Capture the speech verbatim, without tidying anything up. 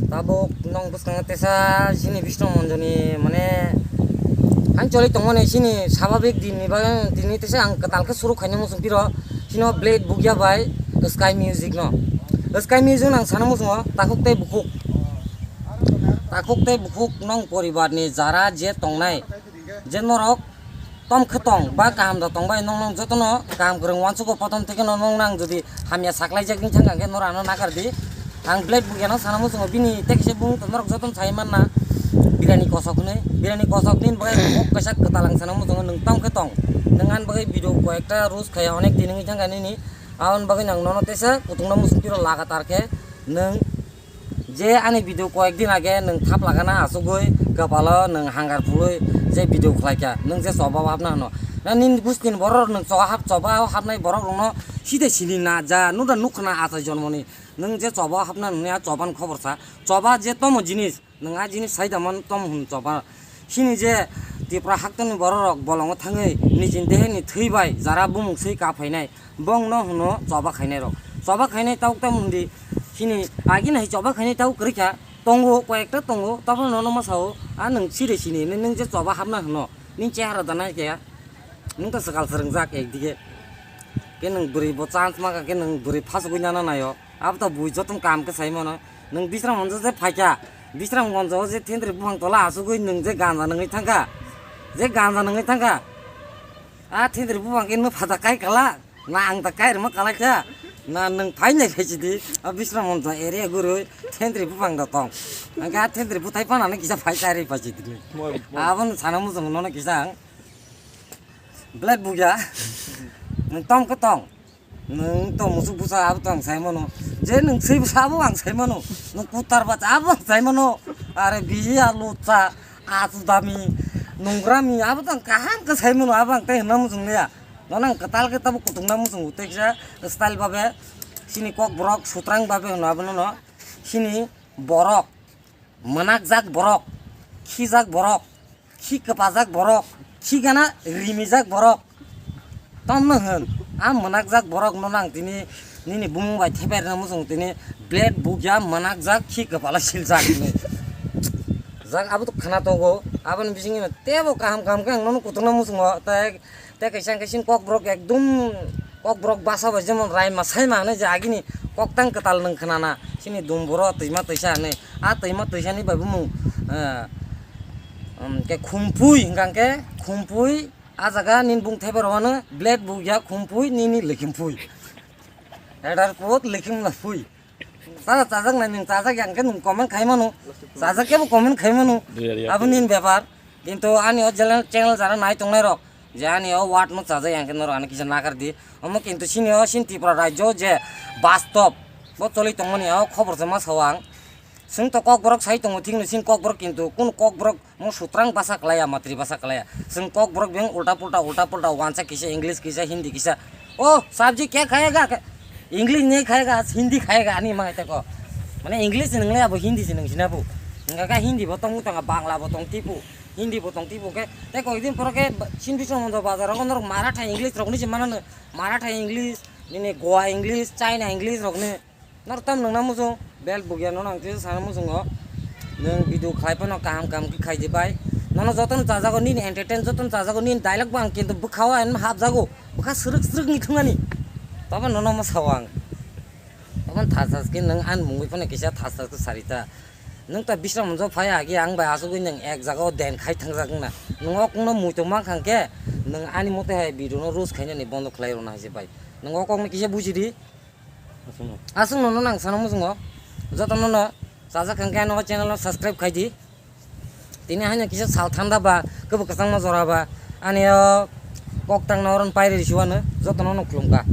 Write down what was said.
Tabuk nong bwskango tesa sini Bisnu Monjoni mane ang choli tongmani sini sababik dinni bagwi tini tesa ang kwtal khe suru khaina muchung piro sino Blade Bugya bai Sky Music no. Sky Music nang sana muchungo takhuk tei bukhuk. Takhuk tei bukhuk nong poribar ni jara je tongnai je norok tom khe tong ba kaham da tong bai nong nong jotono kaham kwrwng uansukgo potom theke no nong nang jodi hamya saklaijak wng thangkha khe norok ano nakar di. Ang Blade Bugya no sana muchungo bini tekse bung norok jotono sai manna birani kosok hinwi birani kosok nini bagwi kok kaisa kwtal ang sana muchungo nwng tom khe tong nwng ani bagwi video koi ekta roast khaya onek din wngwi thangkha nini aboni bagwi nang nono tesa kutung no muchung piro lagatar khe nwng je ani video koyek din age nwng thap lagana asugwi kwpalo nwng hangar phului je video khlaikha nwng je choba o hapna hwno. Na nini bustini borok nwng choba hap choba o hapnai borok rokno side sini na ja nuda nukhna achai jonmoni nwng je choba o hapna hwnwi a choban khobor sa choba je tomo jinis nwng a jinis sai da man tomo hwn choba. Chini je Tripura haktoni bororok bolongo thangwi nijini deheni thwi bai jara bumung swi ka phainai, bongno hwno choba khainairok. Choba khainai tabuk tamo hwndi chini agini hai choba khainai tabuk kwrwikha, tongo, koyekta tongo, tabukno nono ma sao, a nwng sire sini hinwi nwng je choba hapna hwno, nini chehara da naikhe, nwng ta swkal swrwngjak ekdige. Khe nwng bwrwi bo chance maka khe nwng bwrwi phasugwi nana naio. Abo to bui jotono kaham khe sai mano. Nwng Bisram Gonjo je phaikha, Bisram Gonjo o je thentwrwi buphang tola asugwi nwng je ganja nungwi thangkha, je ganja nungwi thangkha. A thentwrwi buphang khe nwng phada kai kala, na ang da kai rwma kalaikha, na nwng phai nai phai sidi. A Bisram Gonjo area gurui thentwrwi buphang da tong. Hwnkhe a thentwrwi buthai phanani kisa phai chari phai sidi. Moi, moi. Abono sana muchung nono kisa ang. Blade Bugya. Nwng tom khe tong. Nwng to musuk bwsa abo to ang sai mano. Je nwng swi bwsa abo ang sai mano. Nwng kutar bwsa abo ang sai mano. Are biya lucha, asu dami, nungrami abo to ang kaham khe sai mano. Abo ang tei hwnna muchung liya. Nono ang kwtal khe tabuk kutung na muchungo tei kisa style babe. Chini kok borok sutrang babe hwno abono no. Chini borok. Mwnakjak borok, khijak borok, khi kwpajak borok, khi gana rimijak borok. Tamno hwn, a mwnakjak borok no nang tini nini bumung bai thepai rwna muchung tini Blade Bugya mwnakjak khi kwpala siljak hinwi. Jak abo to khna tongo, aboni bisingtwi tebo kaham kaham khe ang nono kutung na muchungo tei Tei kaisa hwnkhe chini kokborok ekdum kokborok basa bai jemon raima saima hinwi je agini koktang kwtal nwng khnana chini dumboro twima twisa hinwi. A twima twisani bai bumung, eh, um, khe Khumpui hwnkha hwnkhe Khumpui a jaga nini bung thaibar hwano Blade Bugya Khumpui nini Likhimpui. Header code Likhimla phui. Sara chajak nai nwng chajak yang khe nwng comment khai mano. Chajak khe bo comment khai mano. Abo nini bepar. Kintu ani o channel, channel jara nai tongnai rok je ani o word no chajak yang khe norok ani kisa nakar di. Omo kintu sini o sini Tripura rajyo je bastob bo choli tongmani o khobor se ma sao ang. Chwng to kokborok sai tongo thik no sini kokborok kintu kunu kokborok Mo sutrang basa kalaya, matri basa kalaya. Chwng kokborok beng ulta pulta, ulta pulta, wansa kisa, English kisa, Hindi kisa. "Oh, sabji kya khayega?" English nahi khayega, Hindi khayega, ani ma ko. Mane English se nungle abo Hindi se nungsina bu. Enggak ka Hindi bo tong tong, Bangla bo tong tipu, Hindi bo tong tipu ke. Te koi din poro ke Chin Biswa Mondo bazar ko norok Maratha English rok ni se manano. Maratha English, nini Goa English, China English rok ni. Nor tam nung na muchung, bel bugya no nang tisa sana muchungo. Nung video khlai phano kaham kaham khe khai di bai. Nono jotono chajago nini entertain jotono chajago nini dialogue bo ang kintu bwkhao ang hapjago. Bwkha srwk srwk ni thungani. Tobo nono mo sao ang. Tobo thas thas khe nung ani mungwi phano kisa thas thas khe sarita. Nung ta Bisram Monjo phai agi ang bai asugwi nung ek jagao den khai thangjak wngna. Nung o kungno muitu mang khang khe nung ani mote hai video no roast khainani bondo khlai rwna hai se bai. Nung o kokno kisa buji di. Aswk no, aswk no, no nang sana muchungo. Joto no no, chajak khan khe ano channel no subscribe khai di. Tini haino kisa sal thanda ba, kwbw kwchangma jora ba, ani o kok tang na oron pairi risi wano, joto no no khulum kha.